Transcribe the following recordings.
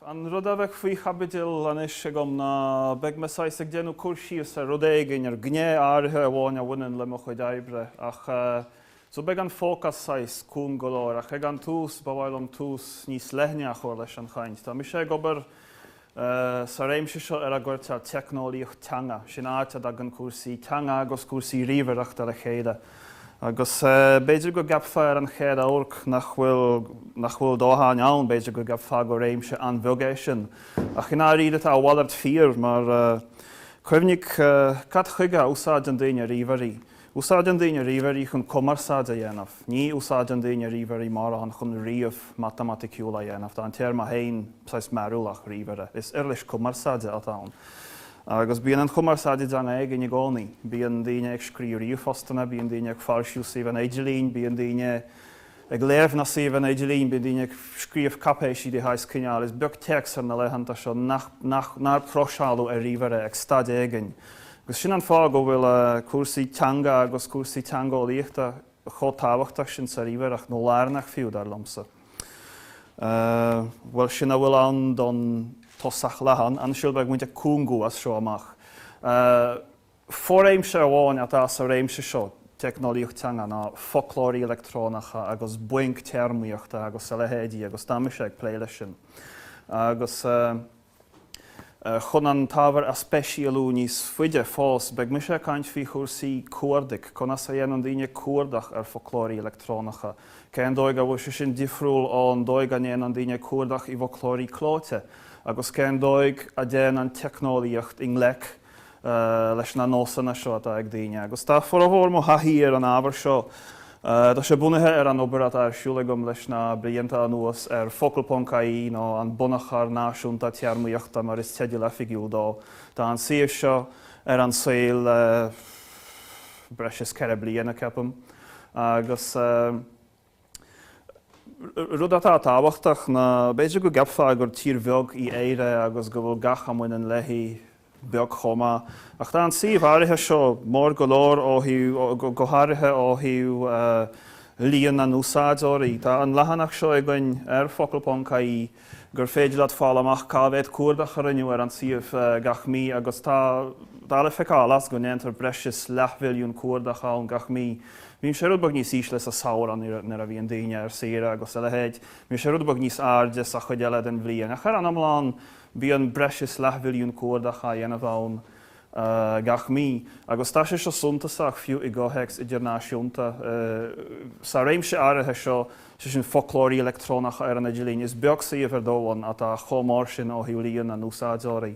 An rud a bheadh faoi chaibidil anois agam ná beidh mé saghas ag déanamh cur síos ar rud éigin, ar ghné áirithe amháin a bhaineann le mo chuid oibre ach so beidh an fócas saghas cúng go leor ach ag an tús ba mhaith liom tús níos leithne a chur leis an chaint. Tá mise ag obair Sa réimse seo ar a gcuirtear teicneolaíocht teanga, sin áit a dtagann cúrsaí teanga agus cúrsaí ríomhaireachta le chéile. Agus b'fhéidir go gceapfá ar an chéad amharc nach bhfuil nach bhfuil dóthain ann, b'fhéidir go gceapfá gur réimse an-bheag é sin. Ach i ndáiríre tá a mhalairt fíor, mar cuimhnigh cad chuige a úsáideann daoine ríomhairí? Úsáideann daoine ríomhairí chun cumarsáid a dhéanamh. Ní úsáideann daoine ríomhairí mórán chun ríomh matamaiticiúil a dhéanamh. Tá an téarma féin saghas mearúlach, ríomhaire. Is uirlis cumarsáide atá ann. Agus bíonn an chumarsáid i dteanga éigin i gcónaí. Bíonn daoine ag scríobh ríomhphostanna, bíonn daoine ag foilsiú suíomhanna idirlín, bíonn daoine ag léamh na suíomhanna idirlín, bíonn daoine ag scríobh cáipéisí de shaghas cineáil. Is beag téacs ar na laethanta seo nach, nach, nár próiseáladh ar ríomhaire ag staid éigin. Agus sin an fáth go bhfuil cúrsaí teanga agus cúrsaí teangeolaíochta chomh tábhachtach sin sa ríomhaireacht, nó lárnach fiú, dar liomsa. Bhuel, sin a bhfuil ann don tosach leathan. Ansin beidh muid ag cúngú as seo amach. Fo-réimse amháin atá sa réimse seo, teicneolaíocht teanga, ná foclóirí leictreonacha agus bainc téarmaíochta agus a leithéidí agus tá mise ag plé leis sin. Agus chun an t-ábhar a speisialú níos faide fós, beidh mise ag caint faoi chúrsaí cuardaigh, conas a dhéanann daoine cuardach ar foclóirí leictreonacha, cén dóigh a bhfuil sé sin difriúil ón dóigh a ndéanann daoine cuardach i bhfoclóirí clóite agus cén dóigh a dtéann an teicneolaíocht i ngleic leis na nósanna seo atá ag daoine. Agus tá formhór mo thaithí ar an ábhar seo, tá sé bunaithe ar an obair atá ar siúl agam leis na blianta anuas ar focal.ie nó an Bunachar Náisiúnta Téarmaíochta mar is teideal oifigiúil dó. Tá an suíomh seo ar an saol le breis is 4 bliana, ceapaim, agus. Rud atá tábhachtach ná, b'fhéidir go gceapfá gur tír bheag í Éire agus go bhfuil gach a mbaineann léi beag chomh maith, ach tá an suíomh áirithe seo mór go leor ó thaobh, go háirithe ó thaobh líon na n-úsáideoirí. Tá an leathanach seo againn ar focal.ie gur féidir leat fáil amach cá mhéad cuardach a rinneadh ar an suíomh gach mí agus tá tá le feiceáil as go ndéantar breis is leathmhilliún cuardach ann gach mí. Bíonn sé rud beag níos ísle sa samhradh nuair a bhíonn daoine ar saoire agus a leithéid. Bíonn sé rud beag níos airde sa chuid eile den bhliain. Ach ar an iomlán bíonn breis is leathmhilliún cuardach á dhéanamh ann gach mí. Agus tá sé seo suntasach fiú i gcomhthéacs idirnáisiúnta. Sa réimse áirithe seo, sé sin foclóirí leictreonacha ar an idirlíon, is beag suíomh ar domhan atá chomh mór sin ó thaobh líon na n-úsáideoirí.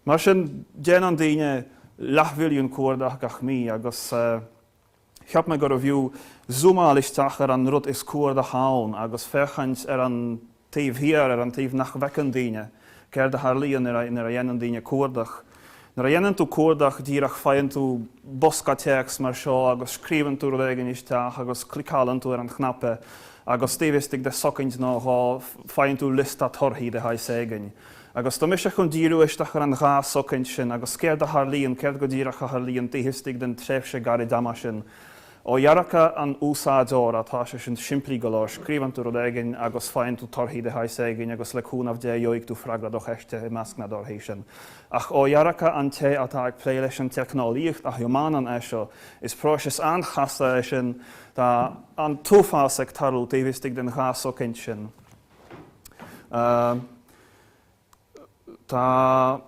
Mar sin, déanann daoine leathmhilliún cuardach gach mí agus cheap mé gurbh fhiú zúmáil isteach ar an rud is cuardach ann agus féachaint ar an taobh thiar, ar an taobh nach bhfeiceann daoine, céard a tharlaíonn nuair a dhéanann daoine cuardach. Nuair a dhéanann tú cuardach díreach faigheann tú bosca téacs mar seo agus scríobhann tú rud éigin isteach agus cliceálann tú ar an chnaipe agus taobh istigh de soicind nó dhó faigheann tú liosta torthaí de shaghas éigin. Agus tá mise chun díriú isteach ar an 2 soicind sin agus céard a tharlaíonn, céard go díreach a tharlaíonn taobh istigh den tréimhse gairid ama sin. Ó dhearcadh an úsáideora, tá sé sin simplí go leor, scríobhann tú rud éigin agus faigheann tú torthaí de shaghas éigin agus le cúnamh Dé gheobhaidh tú freagra do cheiste i measc na dtorthaí sin. Ach ó dhearcadh an té atá ag plé leis an teicneolaíocht a thiomáineann é seo, is próiseas an-chasta é sin, tá an t-uafás ag tarlú taobh istigh den 2 soicind sin. Tá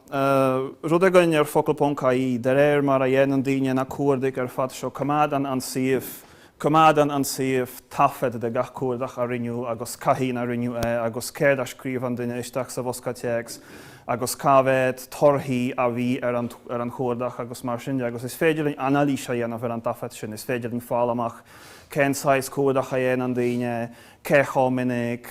rud againn ar focal.ie, de réir mar a dhéanann daoine na cuardaigh ar fad seo, coimeádann an suíomh, coimeádann an suíomh taifead de gach cuardach a rinneadh agus cathain a rinneadh é agus céard a scríobh an duine isteach sa bhosca téacs agus cá mhéad torthaí a bhí ar an ar an chuardach agus mar sin de agus is féidir linn anailís a dhéanamh ar an taifead sin, is féidir linn fáil amach cén saghas cuardach a dhéanann daoine, cé chomh minic,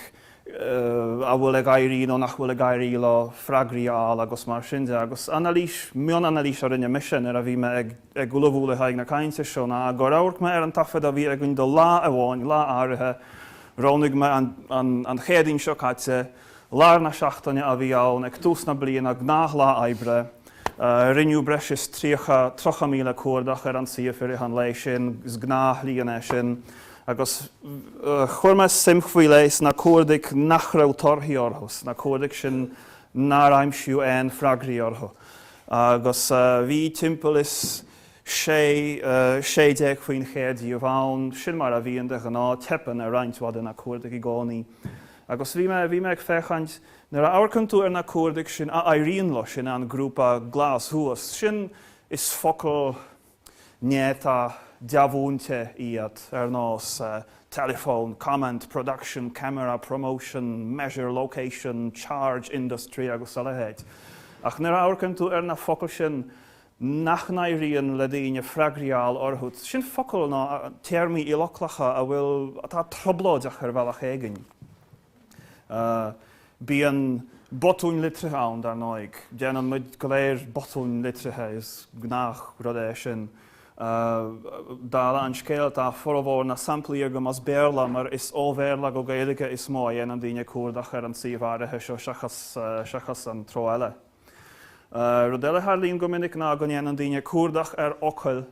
a bhfuil ag éirí nó nach bhfuil ag éirí leo freagraí a fháil agus mar sin de. Agus anailís, mionanailís a rinne mise nuair a bhí mé ag ag ullmhú le haghaidh na cainte seo ná gur amharc mé ar an taifead a bhí againn do lá amháin, lá áirithe, roghnaigh mé an an an Chéadaoin seo caite, lár na seachtaine a bhí ann, ag tús na bliana, gnáthlá oibre. Rinneadh breis is 30, 30,000 cuardach ar an suíomh i rith an lae sin, is gnáthlíon é sin. Agus chuir mé suim faoi leith sna cuardaigh nach raibh torthaí orthu, sna cuardaigh sin nár aimsíodh aon freagraí orthu. Agus bhí timpeall is 16% díobh ann, sin mar a bhíonn de ghnáth, teipeann ar roinnt mhaith de na cuardaigh i gcónaí. Agus bhí mé, bhí mé ag féachaint, nuair a amharcann tú ar na cuardaigh sin a éiríonn leo, sin an grúpa glas thuas, sin, is focail néata dea-mhúinte iad, ar nós telephone, comment, production, camera, promotion, measure, location, charge, industry agus a leithéid. Ach nuair a amharcann tú ar na focail sin nach n-éiríonn le daoine freagraí a fháil orthu, sin focail nó téarmaí ilfhoclacha a bhfuil, atá trioblóideach ar bhealach éigin. Bíonn botúin litrithe ann, dar ndóigh. Déanann muid go léir botúin litrithe, is gnáthrud é sin. Dála an scéil, tá formhór na samplaí agam as Béarla mar is ó Bhéarla go Gaeilge is mó a dhéanann daoine cuardach ar an suíomh áirithe seo seachas an treo eile. Rud eile a tharlaíonn go minic ná go ndéanann daoine cuardach ar fhocail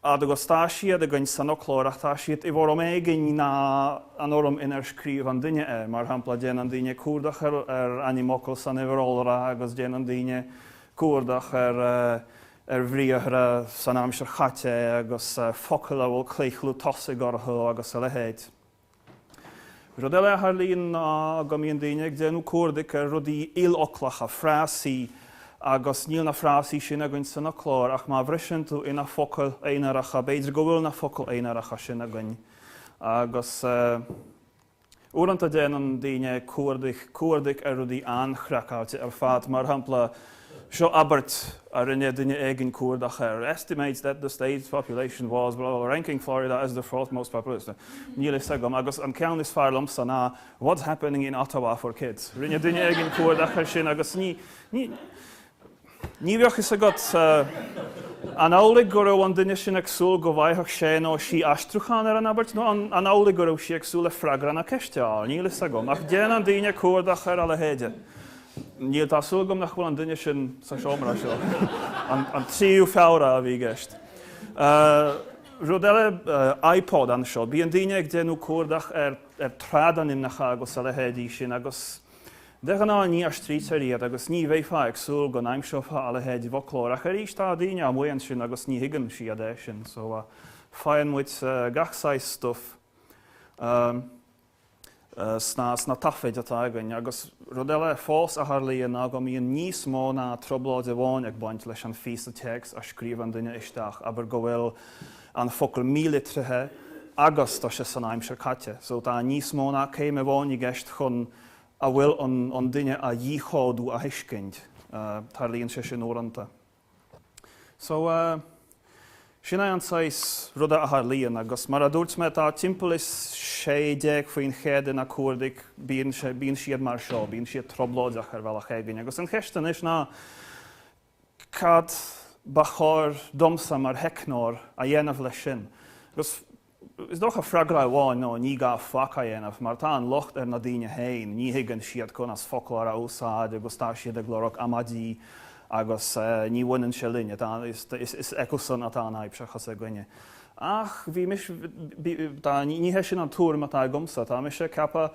agus tá siad againn san fhoclóir ach tá siad i bhfoirm éigin ná an fhoirm inar scríobh an duine é. Mar shampla, déanann daoine cuardach ar ar ainmfhocal san uimhir iolra agus déanann daoine cuardach ar ar bhriathra san aimsir chaite agus focail a bhfuil claochlú tosaigh orthu agus a leithéid. Rud eile a tharlaíonn ná go mbíonn daoine ag déanamh cuardaigh ar rudaí ilfhoclacha, frásaí, agus níl na frásaí sin againn san fhoclóir ach má bhriseann tú ina focail aonaracha, b'fhéidir go bhfuil na focail aonaracha sin againn. Agus uaireanta déanann daoine cuardaigh, cuardaigh ar rudaí an-chraiceáilte ar fad, mar shampla, Seo abairt a rinne duine éigin cuardach air, Estimates that the state's population was blah blah ranking Florida as the fourth most populous. Níl fhios agam. Agus an ceann is fearr liomsa ná What's happening in Ottawa for kids? Rinne duine éigin cuardach air sin agus ní, ní, ní bheadh fhios agat an amhlaidh go raibh an duine sin ag súil go bhfaigheadh sé nó sí aistriúchán ar an abairt nó an amhlaidh go raibh sí ag súil le freagra na ceiste a fháil. Níl fhios agam. Ach déanann daoine cuardach ar a leithéide. Níl, tá súil agam nach bhfuil an duine sin sa seomra seo. An 3ú Feabhra a bhí i gceist. Rud eile, iPod anseo. Bíonn daoine ag déanamh cuardach ar shráidainmneacha agus a leithéidí sin agus de ghnáth ní aistrítear iad agus ní bheifeá ag súil go n-aimseofá a leithéid i bhfoclóir ach arís tá daoine amuigh ansin agus ní thuigeann siad é sin so faigheann muid gach saghas stuif. sna taifid atá againn. Agus rud eile fós a tharlaíonn ná go mbíonn níos mó ná trioblóid amháin ag baint leis an phíosa téacs a scríobhann duine isteach, abair go bhfuil an focal mílitrithe agus tá sé san aimsir caite. So tá níos mó ná céim amháin i gceist chun a bhfuil an duine a dhíchódú a thuiscint. Tarlaíonn sé sin uaireanta. So, sin é an saghas ruda a tharlaíonn agus mar a dúirt mé tá timpeall is 16% de na cuardaigh, bíonn sé, bíonn siad mar seo, bíonn siad trioblóideach ar bhealach éigin agus an cheist anois ná cad ba chóir domsa mar theicneoir a dhéanamh leis sin? Agus Is dócha freagra amháin ná ní gá faic a dhéanamh mar tá an locht ar na daoine féin, ní thuigeann siad conas foclóir a úsáid agus tá siad ag lorg amaidí agus ní bhaineann sé linne, is acusan atá an fhadhb seachas againne. Ach bhí mise, tá, ní hé sin an tuairim atá agamsa, tá mise ag ceapadh,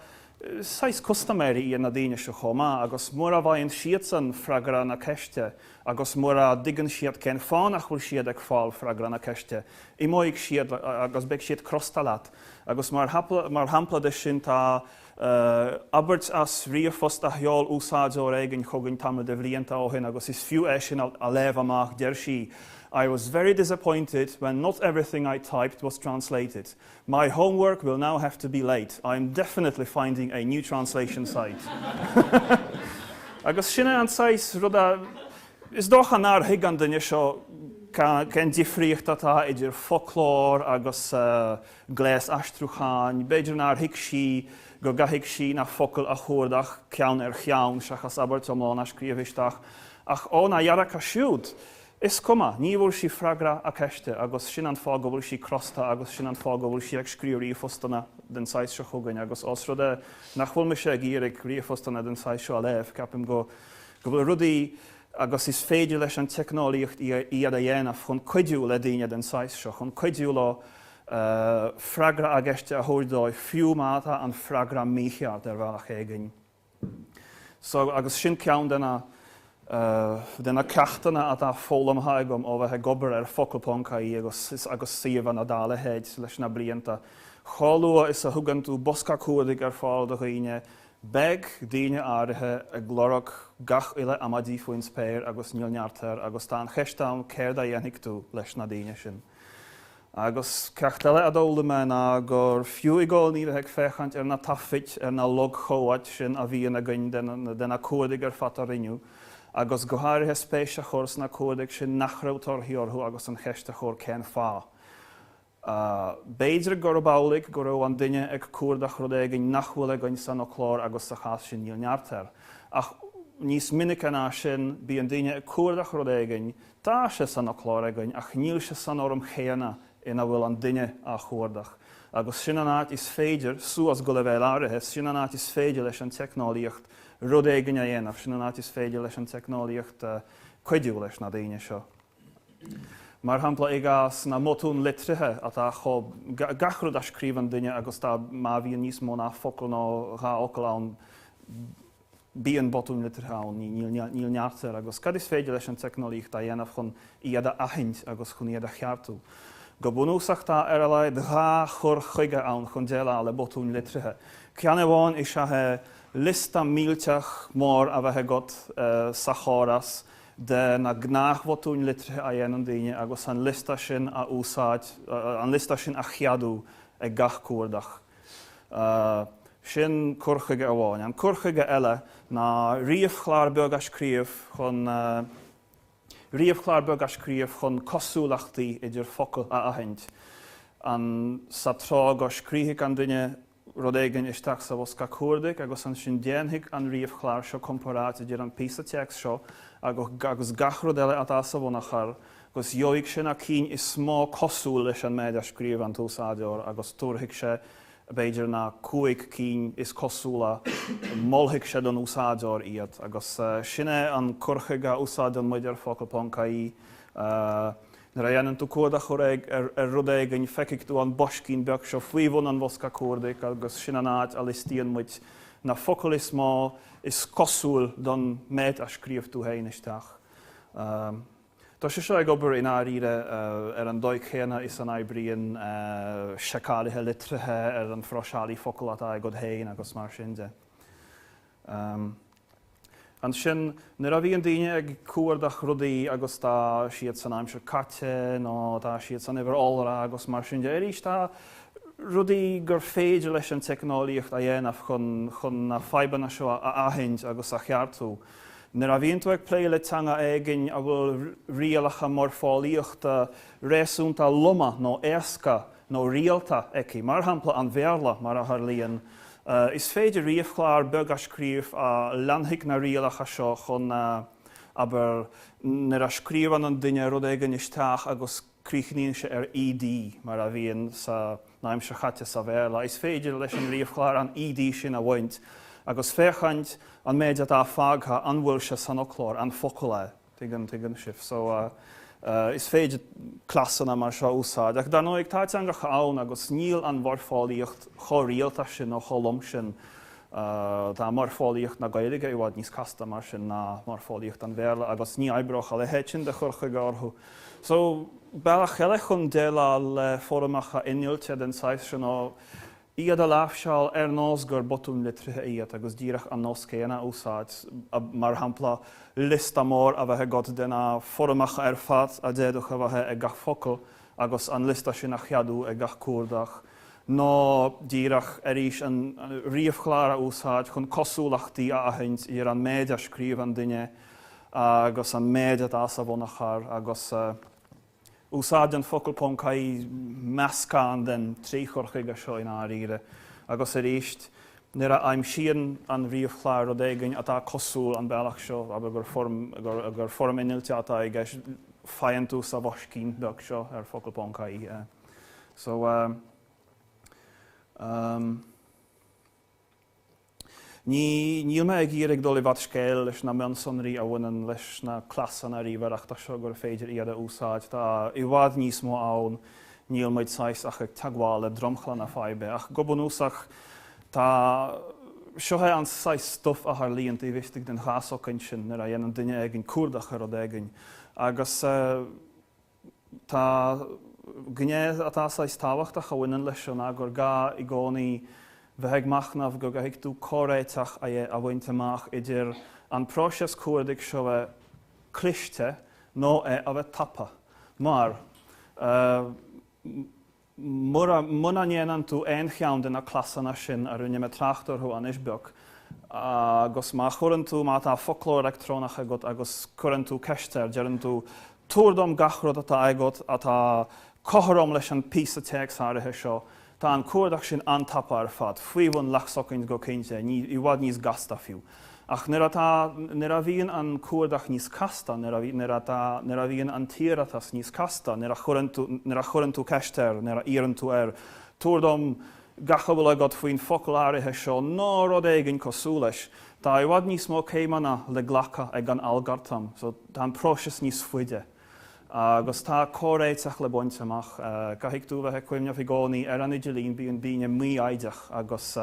saghas custaiméirí iad na daoine seo chomh maith agus mura bhfaigheann siadsan freagra na ceiste agus mura dtuigeann siad cén fáth nach bhfuil siad ag fáil freagra na ceiste, imeoidh siad agus beidh siad crosta leat. Agus mar shampla de sin tá abairt as ríomhphost a sheol úsáideoir éigin chugainn tamall de bhlianta ó shin agus is fiú é sin a léamh amach, deir sí, I was very disappointed when not everything I typed was translated. My homework will now have to be late. I am definitely finding a new translation site. Agus sin é an saghas ruda, is dócha nár thuig an duine seo cén difríocht atá idir foclóir agus gléas aistriúcháin, b'fhéidir nár thuig sí go gcaithfidh sí na focail a chuardach ceann ar cheann seachas abairt iomlán a scríobh isteach. Ach óna dhearcadh siúd, Is cuma, ní bhfuair sí freagra a ceiste agus sin an fáth go bhfuil sí crosta agus sin an fáth go bhfuil sí ag scríobh ríomhphostanna den saghas seo chugainn agus ós rud é nach bhfuil mise ag iarraidh ríomhphostanna den saghas seo a léamh, ceapaim go go bhfuil rudaí agus is féidir leis an teicneolaíocht iad a dhéanamh chun cuidiú le daoine den saghas seo, chun cuidiú leo. Freagra á gceiste a thabhairt dóibh, fiú má tá an freagra mícheart ar bhealach éigin. So, agus sin ceann de na, de na ceachtanna atá foghlamtha agam ó bheith ag obair ar focal.ie agus, agus suíomhanna dá leithéid leis na blianta. Chomh luath is a thugann tú bosca cuardaigh ar fáil do dhaoine, beidh daoine áirithe ag lorg gach uile amaidí faoin spéir agus níl neart air agus tá an cheist ann céard a dhéanfaidh tú leis na daoine sin. Agus ceacht eile a d'fhoghlaim mé ná gur fiú i gcónaí bheith ag féachaint ar na taifid, ar na logchomhaid sin a bhíonn againn de na cuardaigh ar fad a rinneadh, agus go háirithe spéis a chur sna cuardaigh sin nach raibh torthaí orthu agus an cheist a chur cén fáth? B'fhéidir gurb amhlaidh go raibh an duine ag cuardach rud éigin nach bhfuil againn san fhoclóir agus sa chás sin níl neart air. Ach níos minice ná sin, bíonn daoine ag cuardach rud éigin Tá sé san fhoclóir againn ach níl sé san fhoirm chéanna ina bhfuil an duine á chuardach. Agus sin an áit is féidir, suas go leibhéal áirithe, sin an áit is féidir leis an teicneolaíocht rud éigin a dhéanamh, sin an áit is féidir leis an teicneolaíocht cuidiú leis na daoine seo. Mar shampla, i gcás na mbotún litrithe atá chomh, gach rud a scríobhann duine agus tá, má bhíonn níos mó ná focal nó dhá fhocal ann, Bíonn botúin litrithe ann, níl neart air, agus cad is féidir leis an teicneolaíocht a dhéanamh chun iad a aithint agus chun iad a cheartú? Go bunúsach tá ar a laghad dhá chur chuige ann chun déileáil le botúin litrithe. Ceann amháin is ea é liosta millteach mór a bheith agat sa chóras de na gnáthbhotúin litrithe a dhéanann daoine agus an liosta sin a úsáid, an liosta sin a cheadú ag gach cuardach. Sin cur chuige amháin. An cur chuige eile ná ríomhchlár beag a scríobh chun ríomhchlár beag a scríobh chun cosúlachtaí idir focail a aithint. An sa tráth go scríobhfaidh an duine rud éigin isteach sa bhosca cuardaigh agus ansin déanfaidh an ríomhchlár seo comparáid idir an píosa téacs seo agus gach rud eile atá sa bhunachar agus gheobhaidh sé na cinn is mó cosúil leis an méid a scríobh an t-úsáideoir agus tabharfaidh sé, b'fhéidir, na 5 cinn is cosúla, molfaidh sé don úsáideoir iad. Agus sin é an cur chuige a úsáideann muid ar focal.ie. Nuair a dhéanann tú cuardach ar rud éigin, feicfidh tú an boiscín beag seo faoi bhun an bhosca cuardaigh agus sin an áit a liostaíonn muid na focail is mó is cosúil don méid a scríobh tú féin isteach. Tá sé seo ag obair i ndáiríre ar an dóigh chéanna is a n-oibríonn seiceálaithe litrithe ar an phróiseálaí focal atá agat féin agus mar sin de. Ansin, nuair a bhíonn daoine ag cuardach rudaí agus tá siad san aimsir caite nó tá siad san uimhir iolra agus mar sin de, arís tá rudaí gur féidir leis an teicneolaíocht a dhéanamh chun chun na fadhbanna seo a aithint agus a cheartú. Nuair a bhíonn tú ag plé le teanga éigin a bhfuil rialacha moirfeolaíochta réasúnta loma nó éasca nó rialta aici, mar shampla an Bhéarla, mar a tharlaíonn, is féidir ríomhchlár beag a scríobh a leanfaidh na rialacha seo chun, abair, nuair a scríobhann an duine rud éigin isteach agus críochnaíonn sé ar ED, mar a bhíonn san aimsir chaite sa Bhéarla. Is féidir leis an ríomhchlár an ED sin a bhaint agus féachaint an méid atá fágtha, an bhfuil sé san fhoclóir, an focal é. Tuigeann, tuigeann sibh. So, is féidir cleasanna mar seo a úsáid. Ach dar ndóigh, tá teangacha ann agus níl an mhoirfeolaíocht chomh rialta sin nó chomh lom sin. Tá moirfeolaíocht na Gaeilge i bhfad níos casta mar sin ná moirfeolaíocht an Bhéarla agus ní oibreodh a leithéid sin de chur chuige orthu. So, bealach eile chun déileáil le foirmeacha innilte den saghas seo ná iad a láimhseáil ar nós gur botúin litrithe iad agus díreach an nós céanna a úsáid, mar shampla, liosta mór a bheith agat de na foirmeacha ar fad a d'fhéadfadh a bheith ag gach focal agus an liosta sin a cheadú ag gach cuardach, nó díreach, arís, an ríomhchlár a úsáid chun cosúlachtaí a aithint idir an méid a scríobh an duine agus an méid atá sa bhunachar agus úsáideann focal.ie meascán den trí chur chuige seo i ndáiríre. Agus arís, nuair a aimsíonn an ríomhchlár rud éigin atá cosúil an bealach seo, abair gur foirm, gur foirm innilte atá i gceist, faigheann tú sa bhoiscín beag seo ar focal.ie é. So, um. Ní, níl mé ag iarraidh dul i bhfad scéil leis na mionsonraí a bhaineann leis na cleasanna ríomhaireachta seo gur féidir iad a úsáid. Tá i bhfad níos mó ann. Níl muid saghas ach ag teagmháil le dromchla na faidhbe, ach go bunúsach tá, seo é an saghas stuif a tharlaíonn taobh istigh den 2 soicind sin nuair a dhéanann duine éigin cuardach ar rud éigin agus tá gné atá saghas tábhachtach a bhaineann leis seo ná gur gá i gcónaí bheith ag machnamh go gcaithfidh tú comhréiteach a bhaint amach idir an próiseas cuardaigh seo a bheith cliste nó é a bheith tapa. Mar, mura, muna ndéanann tú aon cheann de na cleasanna sin a rinne mé trácht orthu anois beag, agus má chuireann tú, má tá foclóir leictreonach agat agus cuireann tú ceist air, deireann tú, tabhair dom gach rud atá agat atá cothrom leis an píosa téacs áirithe seo, Tá an cuardach sin an-tapa ar fad, faoi bhun leathshoicind go cinnte, ní, i bhfad níos gasta fiú. Ach nuair atá, nuair a bhíonn an cuardach níos casta, nuair a, nuair atá, nuair a bhíonn an t-iarratas níos casta, nuair a chuireann tú, nuair a chuireann tú ceist air, nuair a iarrann tú air, tabhair dom gach a bhfuil agat faoin focal áirithe seo nó rud éigin cosúil leis, tá i bhfad níos mó céimeanna le glacadh ag an algartam, so tá an próiseas níos faide. Agus tá comhréiteach le baint amach. Caithfidh tú a bheith ag cuimhneamh i gcónaí ar an idirlíon, bíonn daoine mífhoighdeach agus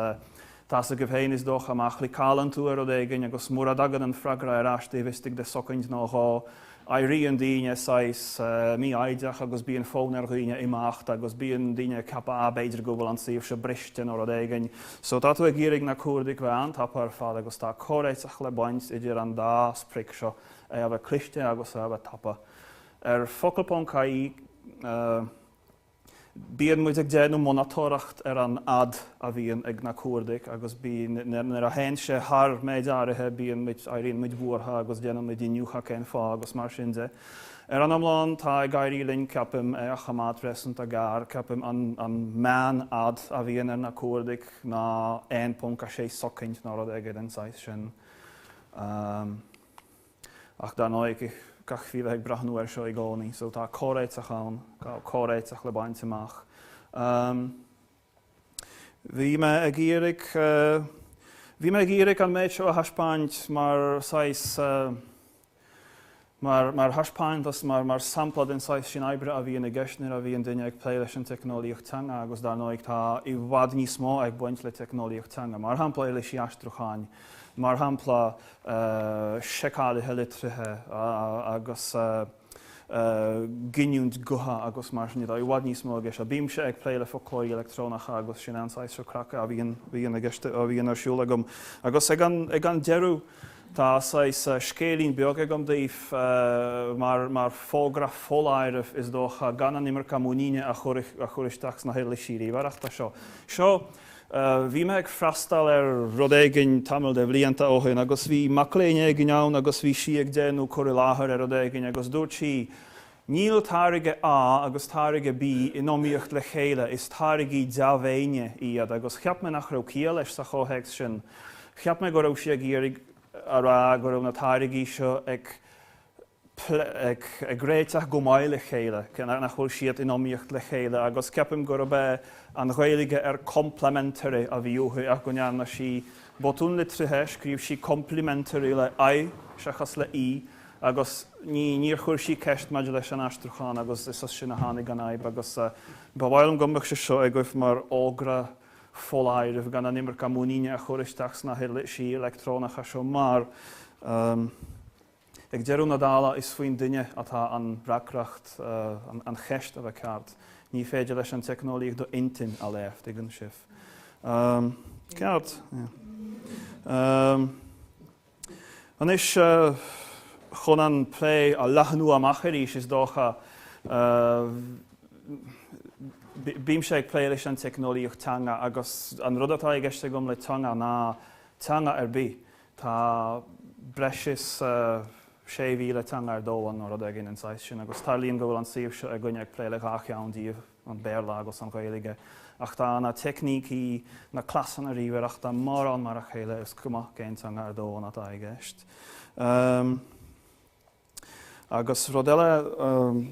tá's agaibh féin is dócha, má chliceálann tú ar rud éigin agus mura dtagann an freagra ar ais taobh istigh de soicind nó dhó, éiríonn daoine saghas mífhoighdeach agus bíonn fonn ar dhaoine imeacht agus bíonn daoine ag ceapadh ah b'fhéidir go bhfuil an suíomh seo briste nó rud éigin. So tá tú ag iarraidh na cuardaigh bheith an-tapa ar fad agus tá comhréiteach le baint idir an dá sprioc seo. é a bheith cliste agus é a bheith tapa. Ar focal.ie bíonn muid ag déanamh monatóireacht ar an fhad a bhíonn ag na cuardaigh agus bíonn, nuair a théann sé thar méid áirithe bíonn muid, éiríonn muid buartha agus déanann muid iniúchadh cén fáth agus mar sin de. Ar an iomlán tá ag éirí linn ceapaim é a choimeád réasúnta gearr, ceapaim an an meán-fhad a bhíonn ar na cuardaigh ná 1.6 soicind nó rud éigin den saghas sin. Ach dar ndóigh, caithfí a bheith ag breathnú air seo i gcónaí, so tá comhréiteach ann, comhréiteach le baint amach. Bhí mé ag iarraidh, bhí mé ag iarraidh an méid seo a thaispeáint mar saghas, mar, mar thaispeántas, mar, mar sampla den saghas sin oibre a bhíonn i gceist nuair a bhíonn duine ag plé leis an teicneolaíocht teanga agus dar ndóigh tá i bhfad níos mó ag baint le teicneolaíocht teanga, mar shampla uirlisí aistriúcháin, mar shampla seiceálaithe litrithe agus giniúint gutha agus mar sin de. Tá i bhfad níos mó i gceist. Bímse ag plé le foclóirí leictreonacha agus sin é an saghas seo craice a bhíonn, bhíonn i gceist, a bhíonn ar siúl agam. Agus ag an, ag an deireadh tá saghas scéilín beag agam daoibh mar, mar fógra foláirimh is dócha gan an iomarca muiníne a chur, a chur isteach sna huirlisí ríomhaireachta seo. Seo. Bhí mé ag freastal ar rud éigin tamall de bhlianta ó shin agus bhí mac léinn éigin ann agus bhí sí ag déanamh cur i láthair ar rud éigin agus dúirt sí, Níl táirge A agus táirge B in iomaíocht le chéile, is táirgí dea-mhéine iad agus cheap mé nach raibh ciall leis sa chomhthéacs sin. Cheap mé go raibh sí ag iarraidh a rá go raibh na táirgí seo ag ag réiteach go maith le chéile, nach bhfuil siad in iomaíocht le chéile agus ceapaim gurb é an Ghaeilge ar complementary a bhí uaithi ach go ndearna sí botún litrithe, scríobh sí complimentary le I seachas le E agus ní níor chuir sí ceist maidir leis an aistriúchán agus is as sin a tháinig an fhadhb agus ba mhaith liom go mbeadh sé seo agaibh mar fhógra foláirimh gan an iomarca muiníne a chur isteach sna huirlisí leictreonacha seo mar Ag deireadh na dála, is faoin duine atá an fhreagracht an cheist a bheith ceart. Ní féidir leis an teicneolaíocht do intinn a léamh, tuigeann sibh. Ceart. Anois, chun an plé a leathnú amach arís, is dócha, bímse ag plé leis an teicneolaíocht teanga agus an rud atá i gceist agam le teanga ná teanga ar bith. Tá breis is 6,000 teanga ar domhan nó rud éigin den saghas sin agus tarlaíonn go bhfuil an suíomh seo againne ag plé le dhá cheann díobh, an Béarla agus an Ghaeilge. Ach tá na teicnící, na cleasanna ríomhaireachta mórán mar a chéile, is cuma cén teanga ar domhan atá i gceist. Agus rud eile,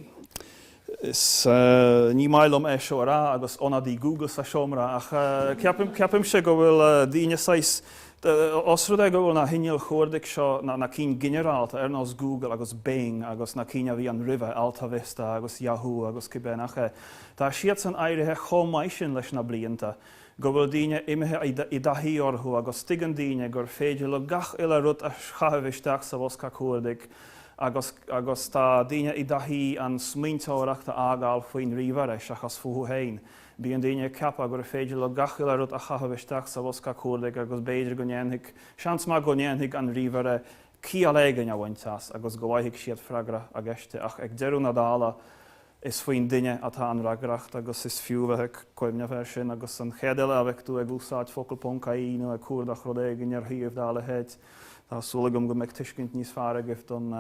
is ní maith liom é seo a rá agus ionadaí Google sa seomra, ach ceapaimse go bhfuil daoine saghas. Ós rud é go bhfuil na hinnill chuardaigh seo, na cinn ginearálta, ar nós Google agus Bing agus na cinn a bhí ann roimhe, AltaVista agus Yahoo agus cibé nach é, tá siadsan éirithe chomh maith sin leis na blianta go bhfuil daoine imithe i dtaithí orthu agus tuigeann daoine gur féidir leo gach uile rud a chaitheamh isteach sa bhosca cuardaigh agus agus tá daoine i dtaithí an smaointeoireacht a fhágáil faoin ríomhaire seachas fúthu féin. Bíonn daoine ag ceapadh gur féidir leo gach uile rud a chaitheamh isteach sa bhosca cuardaigh agus b'fhéidir go ndéanfaidh, seans maith go ndéanfaidh an ríomhaire ciall éigin a bhaint as agus go bhfaighidh siad freagra a gceiste ach ag deireadh na dála is faoin duine atá an fhreagracht agus is fiú bheith ag cuimhneamh air sin agus an chéad uair eile a bheidh tú ag úsáid focal ponc ie nó ag cuardach rud éigin ar shuíomh dá leithéid tá súil agam go mbeidh tuiscint níos fearr agaibh don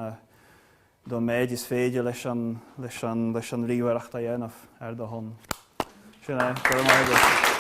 don méid is féidir leis an, leis an, leis an ríomhaireacht a dhéanamh ar do shon. Sin é. Go raibh maith agat.